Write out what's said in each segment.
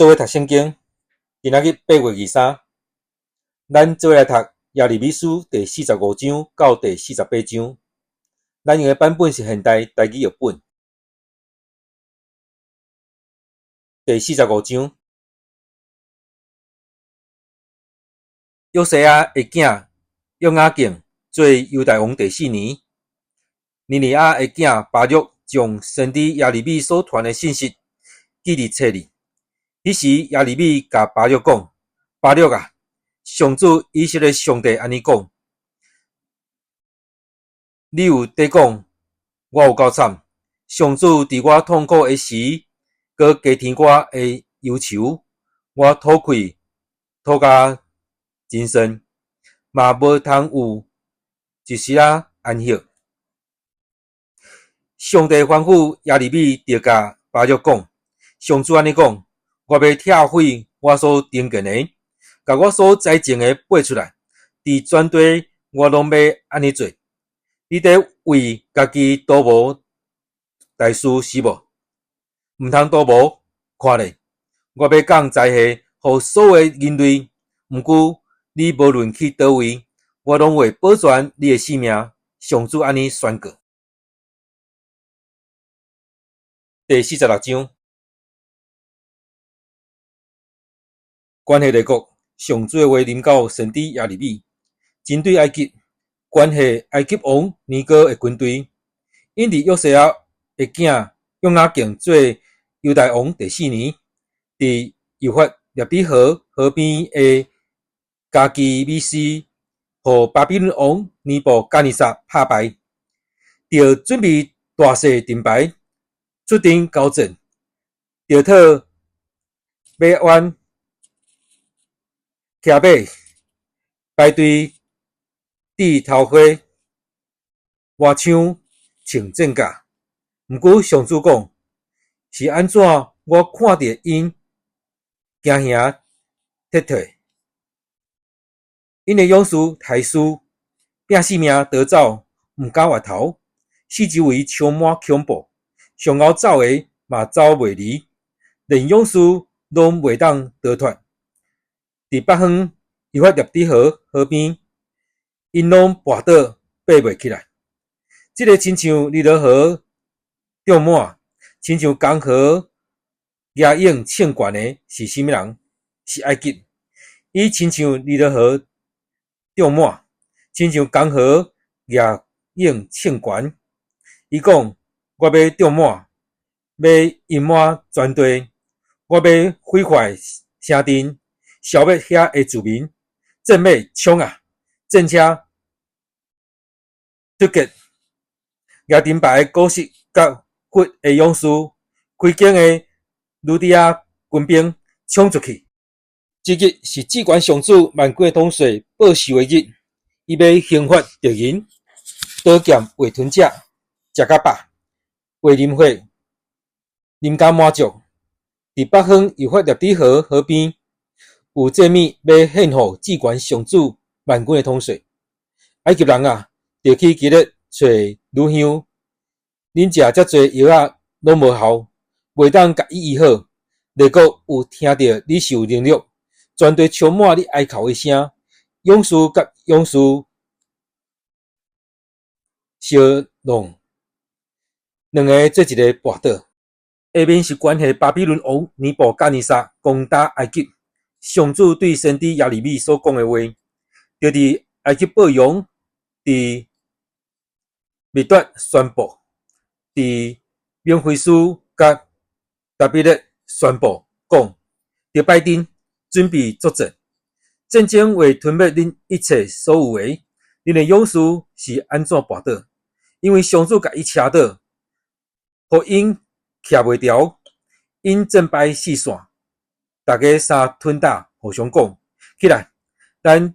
做伙讀聖經，今仔日8月23，咱做伙來讀耶利米書第四十五章到第四十八章。咱用的版本是現代台語譯本。第四十五章，約西亞的囝約雅敬做猶大王第四年，尼利亞的囝巴錄將先知耶利米所傳的信息記佇冊裡。彼時耶利米共巴錄講：巴錄啊，上主以色列上帝按呢講：你有佇講，我有夠慘。上主佇我痛苦的時，閣加添我的憂愁，我吐氣吐甲真順，嘛無通有一絲仔安息。上帝吩咐耶利米，著共巴錄講：上主按呢講，我欲拆毀我所重建的，共我所栽種的拔出來，佇全地我攏欲按呢做。你佇為家己圖謀大事是無？毋通圖謀，看咧，我欲降災禍予所有人類。毋過你無論去佗位，我攏會保全你的性命。上主按呢宣告。第四十六章，關係列國，上主的話臨到先知耶利米，針對埃及，關係埃及王尼哥的軍隊，𪜶佇約西亞的囝約雅敬做猶大王第四年，佇幼發拉底河河邊的迦基米斯，予巴比倫王尼布甲尼撒拍敗，著準備大勢盾牌，出陣交戰，著套馬鞍，騎馬，排隊戴頭盔，磨槍，穿戰甲。毋過上主講，是按怎我看著𪜶驚嚇撤退？𪜶的勇士刣死，拼性命逃走，毋敢回頭，四周圍充滿恐怖，上後走的嘛走袂離，連勇士攏袂當逃脫。佇北方幼發拉底河河邊，𪜶攏跋倒，爬袂起來。這个親像尼羅河漲滿，親像江河額湧衝懸的是啥物人？是埃及。伊親像尼羅河漲滿，親像江河額湧衝懸。伊講：我欲漲滿，欲淹滿全地，我欲毀壞城鎮，消滅遐的住民。戰馬衝啊！戰車突擊，舉盾牌的古實佮弗的勇士，開弓的呂底亞軍兵衝出去。這日是至懸上主萬軍的統帥報仇的日，伊欲刑罰敵人，刀劍會吞食，食甲飽，會啉血，啉甲滿足。佇北方幼發拉底河河邊，有祭物欲獻予至懸上主萬軍的統帥。埃及人啊，著去基列揣乳香，恁食遮濟藥仔攏無效，袂當共伊醫好。列國有聽著你受凌辱，全地充滿你哀哭的聲，勇士佮勇士相弄，兩个做一个跋倒。下面是關係巴比倫王尼布甲尼撒攻打埃及，上主對先知耶利米所講的話，著佇埃及報羊佇密達宣布，佇孟菲斯佮達比列宣布，講：著擺陣，準備作戰，戰爭會吞滅恁一切所有的。恁的勇士是按怎跋倒？因為上主共伊車倒，予𪜶徛袂牢，𪜶戰敗四散，逐家相吞打，互相講：起來，咱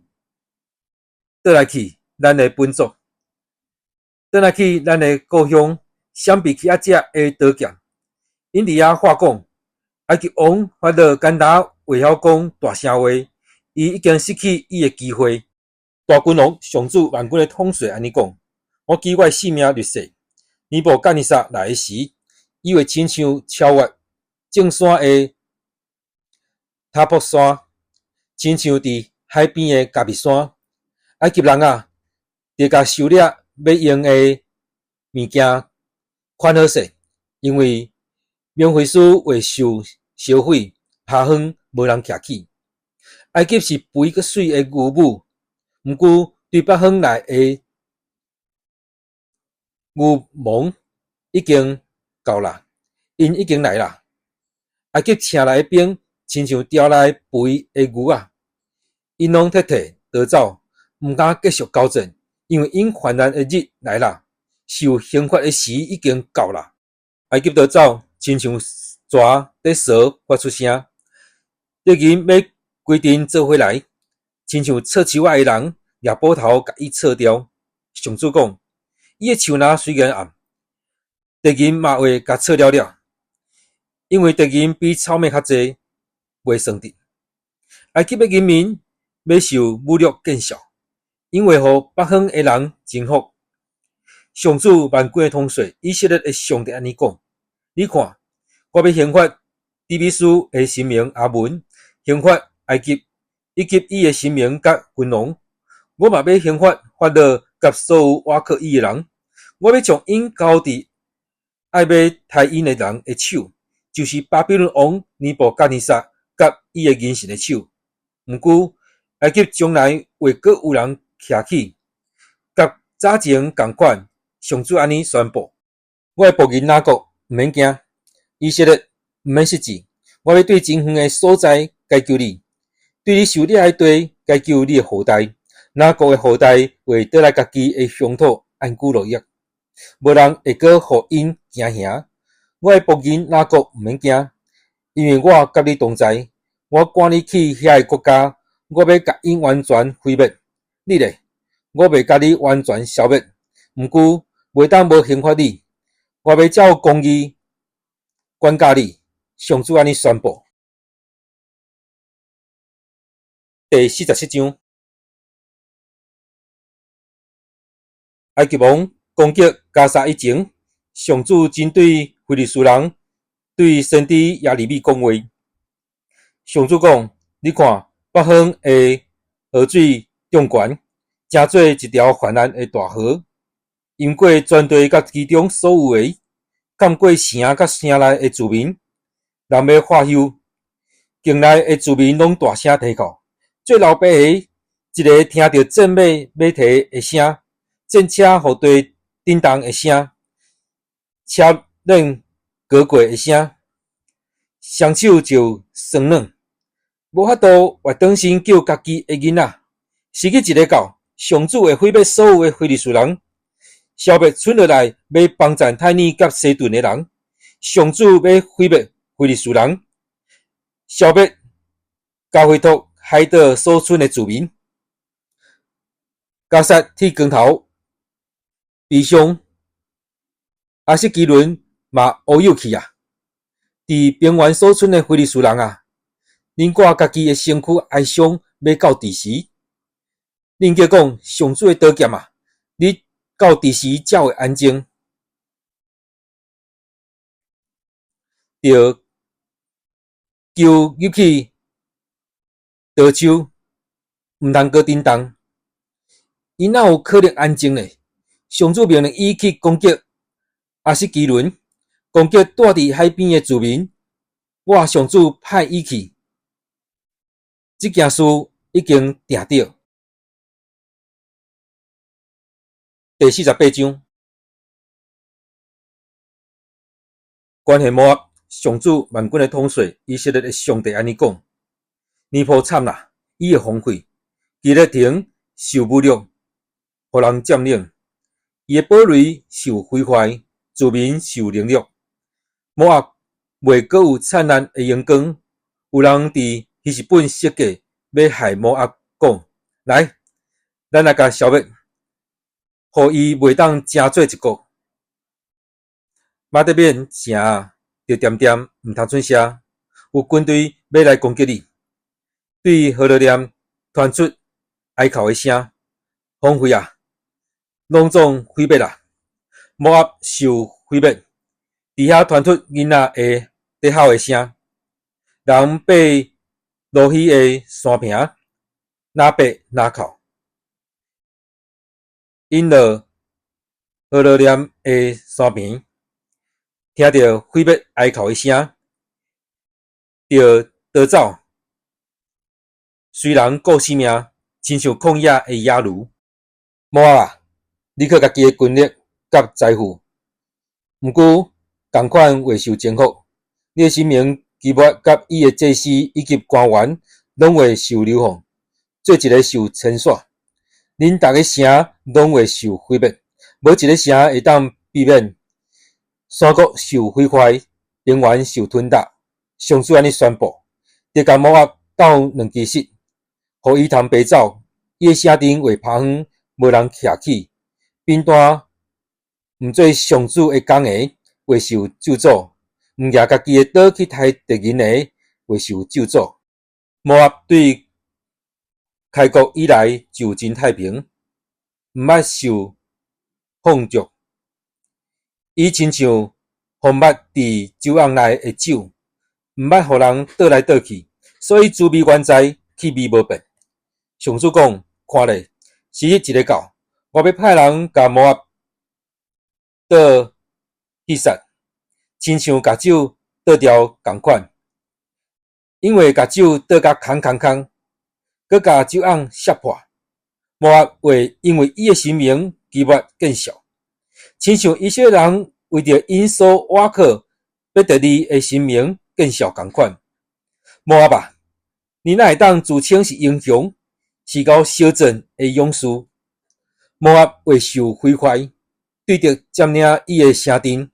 倒來去咱的本族，倒來去咱的故鄉，閃避欺壓者的刀劍。𪜶佇遐話講，埃及王法老敢若會曉講大聲話，伊已經失去伊的機會。大君王上主萬軍的統帥按呢講：我舉我的性命立誓，尼布甲尼撒來的時，伊會親像超越眾山的塔博山，親像佇海邊的迦密山。埃及人啊，著共狩獵欲用的物件款好勢，因為孟菲斯會受燒毀，趴荒無人徛起。埃及是肥閣媠的牛母，毋過對北方來的牛虻已經到啦，𪜶已經來啦。埃及請來的兵親像牢內肥的牛仔，𪜶攏撤退逃走，毋敢繼續交戰，因為𪜶患難的日來啦，受刑罰的時已經到啦。埃及逃走，親像蛇佇趖發出聲，敵人欲規陣做伙來，親像鑿樹仔的人攑斧頭共伊鑿掉。上主講，伊的樹林雖然暗，敵人嘛會共鑿了了，因為敵人比草麥較濟，袂算得。埃及的人民欲受侮辱見笑，𪜶會予北方的人征服。上主萬軍的統帥以色列的上帝按呢講：你看，我欲刑罰底比斯的神明阿門，刑罰埃及以及伊的神明佮君王。我嘛欲刑罰法老佮所有倚靠伊的人。我欲將𪜶交佇愛欲刣𪜶的人的手，就是巴比倫王尼布甲尼撒佮伊的銀神的手。毋過，埃及將來會閣有人徛起，佮早前仝款。上主按呢宣布：我的僕人雅各毋免驚，以色列毋免失志。我欲對真遠的所在解救你，對你受掠的地解救你的後代。雅各的後代會倒來家己的鄉土安居樂業，無人會閣予𪜶驚嚇。我的僕人雅各毋免驚，因為我佮你同在。我趕你去遐个國家，我欲共𪜶完全毀滅。你咧，我袂共你完全消滅，毋過袂當無刑罰你。我欲照公義管教你。上主按呢宣布。第47章，埃及王攻擊迦薩以前，上主針對非利士人對先知耶利米講話。上主講：你看，北方的河水漲懸，成做一條泛濫的大河，淹過全地佮其中所有的，蓋過城佮城內的住民，人欲喝休，境內的住民攏大聲啼哭。做老爸的，一个聽著戰馬馬蹄的聲，戰車予地振動的聲，車輪軋過的聲，雙手就酸軟，無法度活轉身救家己的囡仔。時機一个到，上主會毀滅所有的非利士人，消滅賰落來欲幫贊泰爾佮西頓的人。上主欲毀滅非利士人，消滅迦非托海島所賰的住民。迦薩剃光頭，悲傷，亞實基倫嘛烏有去啊！佇平原所賰的非利士人啊，恁掛家己的身軀哀傷，欲到佇時？恁叫講上主的刀劍啊！你到佇時才會安靜？著求入去刀手，毋通閣振動。伊哪有可能安靜呢？上主命令伊去攻擊亞實基倫，攻擊住佇海邊的住民。我上主派伊去，這件事已經定著。第48章，關係摩押，上主萬軍的統帥以色列的上帝按呢講：尼波慘啦，伊會荒廢，基列城受侮辱，予人佔領，伊的堡壘受毀壞，住民受凌辱。摩押袂閣有燦爛的榮光。有人佇希實本設計，欲害摩押，講：來，咱來共消滅，予伊袂當成做一國。瑪德緬城啊，著恬恬，毋通出聲。有軍隊欲來攻擊你，對何羅念傳出哀哭的聲，荒廢啊，攏總毀滅啊！摩押受毀滅，佇遐傳出囡仔的啼哭的聲，人爬路希的山坪，若爬若哭。𪜶落何羅念的山坪，聽著毀滅哀哭的聲，著逃走，隨人顧性命，親像曠野的野驢。摩押啊，你靠家己的權力佮財富，毋過仝款會受征服。你的神明基抹佮伊的祭司以及官員，攏會受流放，做一个受遷徙。恁逐个城攏會受毀滅，無一个城會當避免。山谷受毀壞，平原受吞踏。上主按呢宣布，著共摩押鬥兩支穡，予伊通爬走。伊的城鎮會拋荒，無人徛起。貧惰毋做上主的工的，會受咒詛；毋舉家己的刀去刣敵人的，會受咒詛。摩押對開國以來就真太平，毋捌受放逐。伊親像蜂蜜佇酒甕內的酒，毋捌予人倒來倒去，所以滋味原在，氣味無變。上主講：看咧，時日一个到，我欲派人共摩押倒去殺，親像共酒倒掉仝款，𪜶會共酒倒甲空空空，閣共酒甕摔破。摩押會因為伊的神明基抹見笑，親像以色列人為著𪜶所倚靠伯特利的神明見笑仝款。摩押啊，你哪會當自稱是英雄，是𠢕相戰的勇士？摩押會受毀壞，對敵佔領伊的城鎮，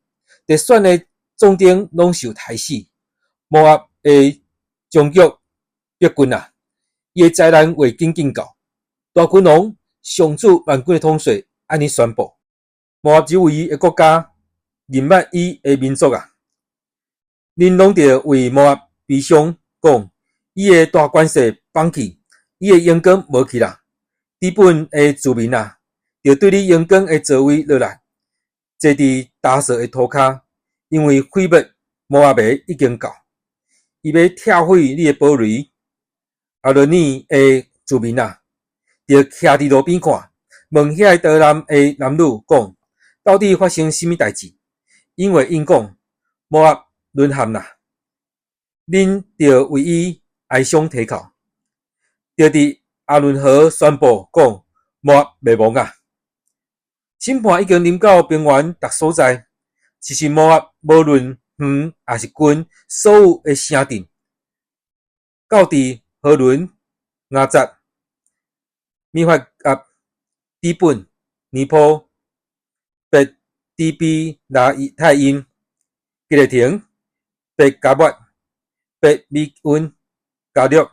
得選的壯丁攏受刣死。摩押的終局逼近啊，伊的災難會緊緊到。大君王上主萬軍的統帥按呢宣布：摩押周圍的國家，認捌伊的民族啊，恁攏著為摩押悲傷，講伊的大權勢放去，伊的榮光無去啦。底本的住民啊，著對你榮光的座位落來，坐佇大踅的塗跤，因為毀滅摩押的已經到，伊欲拆毀你的堡壘。亞倫尼的住民啊，著徛佇路邊看，問遐个逃難的男女講：到底發生啥物代誌？𪜶會應講：摩押淪陷啦！恁著為伊哀傷啼哭，著佇亞嫩河宣布講：摩押滅亡啊！審判已經臨到平原逐所在，其實摩押無論遠抑是近，所有的城鎮，到佇何倫、雅雜、米法鴨、底本、尼波、伯底比拉泰因、吉列亭、伯加抹、伯米溫、加略、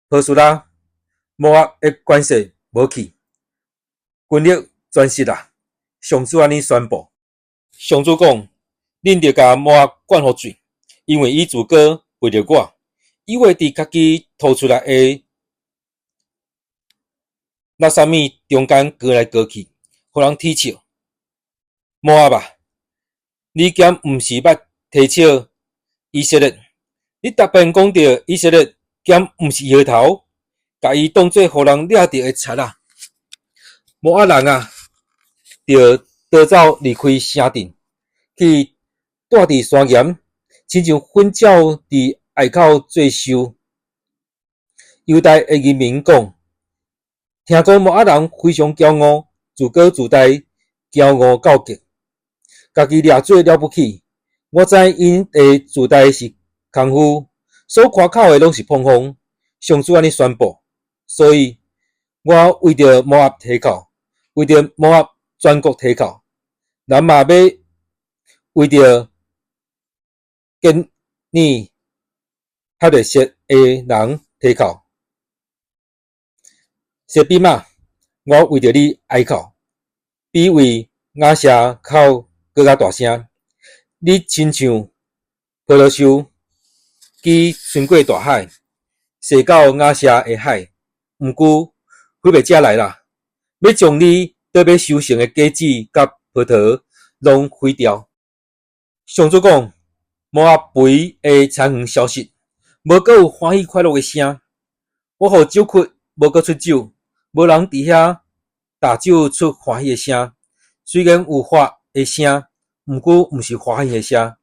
波斯拉，摩押的權勢無去，權力全失啦！上主按呢宣布。上主講：恁著共摩押灌予水，因為伊自高背著我，伊會佇家己吐出來的垃圾物中間過來過去，予人恥笑。摩押啊，你敢毋是捌提笑以色列？你特別講著以色列，敢毋是搖頭，共伊當做予人掠著的賊仔？摩押人啊，著逃走離開城鎮，去蹛佇山岩，親像糞鳥佇隘口做岫。猶大的人民講：聽講摩押人非常驕傲，自高自大，驕傲到極，家己掠做了不起。我知𪜶的自大是空虛，所誇口的攏是膨風。上主按呢宣布，所以我為著摩押啼哭，為著摩押全國啼哭，人嘛欲為著堅尼哈勒設的人啼哭。西比瑪，我為著你哀哭，比為雅謝哭閣較大聲。你親像葡萄樹，枝伸過大海，踅到雅謝的海。毋過毀滅者來啦，欲將你倒欲收成的果子佮葡萄攏毀掉。上主講，摩押肥的田園消失，無閣有歡喜快樂的聲。我予酒窟無閣出酒，無人佇遐打酒出歡喜的聲。雖然有喝的聲，毋過毋是歡喜的聲。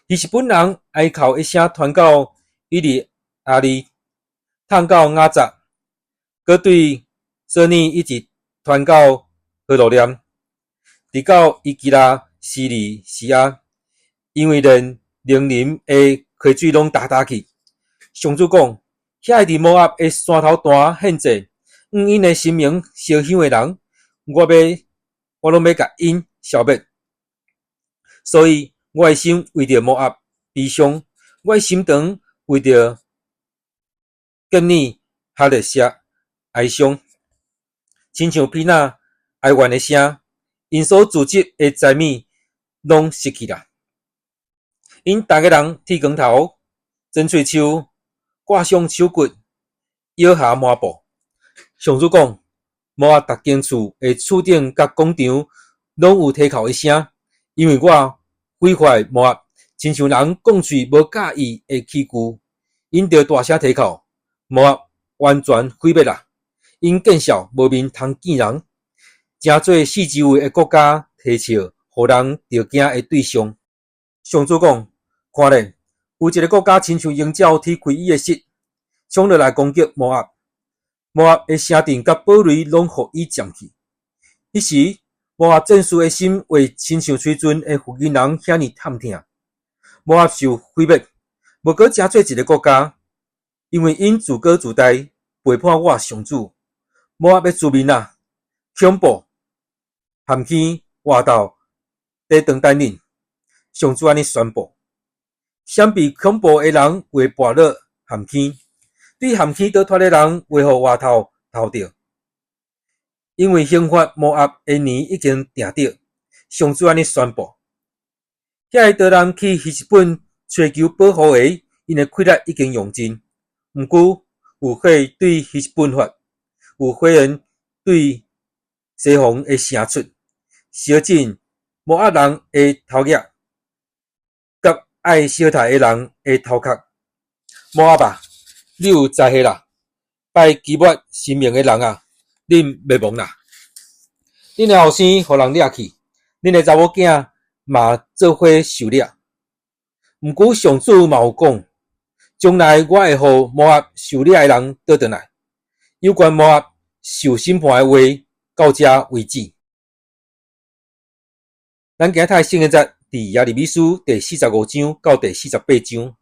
希實本人哀哭的聲傳到以利亞利，痛到雅雜，閣對索尼一直傳到何羅念，直到以吉拉西利西亞，因為連寧林的溪水攏焦焦去。上主講：遐个佇摩押的山頭壇獻祭，向𪜶的神明燒香的人，我攏欲共𪜶消滅。所以我的心為著摩押悲傷，我的心腸為著結爾哈勒設哀傷，親像婢女哀怨的聲，𪜶所貯積的財物攏失去啦。𪜶逐家人剃光頭、剪喙鬚、掛上手骨、腰下麻布。上主講：摩押逐間厝的柱頂佮廣場，攏有啼哭的聲，因為我毀壞摩押，親像人講喙無佮意的器具，𪜶著大聲啼哭。摩押完全毀滅啦！𪜶見笑無面通見人，成做四周圍的國家啼笑，予人著驚的對象。上主講：看咧，有一个國家親像鷹鳥踢開伊的翼，衝落來攻擊摩押。摩押的城鎮佮堡壘攏予伊佔去。彼時，摩押戰士的心會親像催陣的婦人遐爾忝疼。摩押受毀滅，無閣成做一个國家，因為𪜶自高自大，背叛我上主。摩押的子民啊，恐怖、譀坑、活頭，佇當等恁。上主按呢宣布：閃避恐怖的人會跋落譀坑，對譀坑逃脫的人會予活頭偷著。因為刑罰摩押的年已經定著，上主按呢宣布。遐个逃難去希實本揣求保護的，𪜶的氣力已經用盡。毋過有火對希實本發，有火焰對西宏的城出，燒盡摩押人的頭額，佮愛相刣的人的頭殼。摩押啊，你有災禍啦！拜基抹神明的人啊，恁滅亡啦！恁的後生予人掠去，恁的查某囝嘛做伙受掠。毋過上主嘛有講，將來我會予摩押受掠的人倒轉來，有關摩押受審判的話到這為止。咱今仔讀的聖經節佇耶利米書第45章到第48章。